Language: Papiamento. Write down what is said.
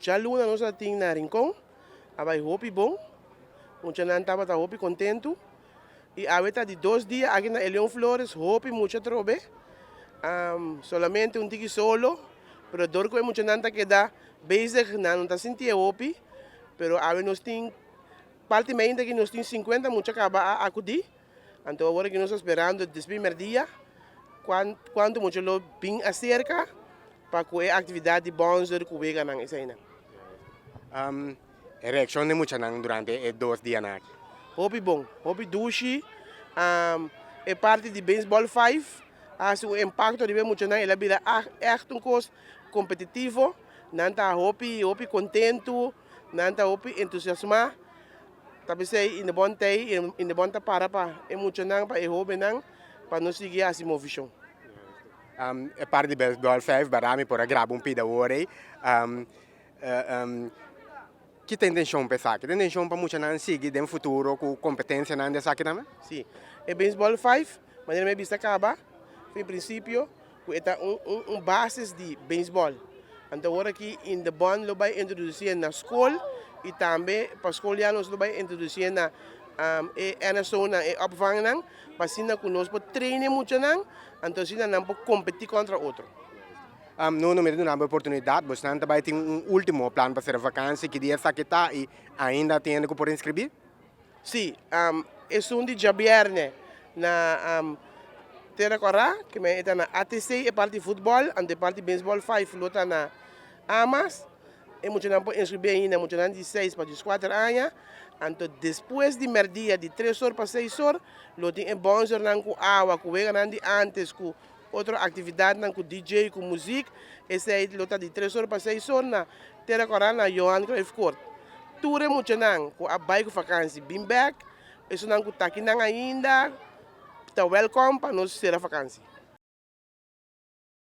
Djaluna nos a tin na Rincon, a bai hopi bon, muchanan tabata hopi kontentu. I awe ta di dos dia aki na Elion Flores, hopi mucha atrobe, solamente un tiki solo, pero dor ku e muchanan ta keda bezig nan no ta sinti e hopi, pero awe nos tin parti mainta aki nos tin sinkuenta mucha kaba a akudí, anto awor aki nos ta sperando despues merdia kuantu mucha lo bin aserka pa ku e aktividat di bònzer ku weganan eseinan. E reakshon di muchanan durante e dos dianan aki? Hopi bon, hopi dushi. E parti di Baseball Five a hasi un impakto riba e muchanan, el a bira ègt un kos kompetitivo. Nan ta hopi hopi kontentu, nan ta hopi entusiasmá. Ta p'esei Indebon ta ei, Indebon ta para pa e muchanan, pa e hóbennan, pa nos sigui hasi movishon. E parti di Baseball Five, bèrdat mi por a graba un pida awor ei. Ki ta intenshon pa esaki? Ta intenshon pa muchanan sigui den futuro ku kompetensianan di esaki tambe? Si. E Baseball Five, manera mi a bisa kaba fin prinsipio, ku e ta un un basis di baseball. Anto awor aki Indebon lo bai introdusié na skol i tambe pa skol ya nos lo bai introdusié na e NSOnan, e opvangnan, pa asina ku nos por train e muchanan, anto asina nan por kompetí kontra otro. No, no mi ta duna bo oportunidat, bosnan ta bai tin un ultimo plan pa sera vakansi, ki dia esaki ta i ainda tin hende ku por inskribí? Sí, esun di djabièrnè na Tera Kòrá, ke men e ta na ATC, e parti futbòl, anto e parti beisbòl five lo ta na Amas. E muchanan por inskribí ainda, muchanan di seis pa dieskuater aña. Anto despues di mèrdia di tres or pa seis or lo tin e bònzernan ku awa, ku weganan di ántes, ku Otro actividadnan cu DJ cu muziek, esey lo ta di tres or pa seis or na Tera Cora na Johan Cruyff Court. Tur e muchanan cu a bay cu vakantie bin bek, esunnan cu ta akinan ainda ta welcome pa nos cera vakantie.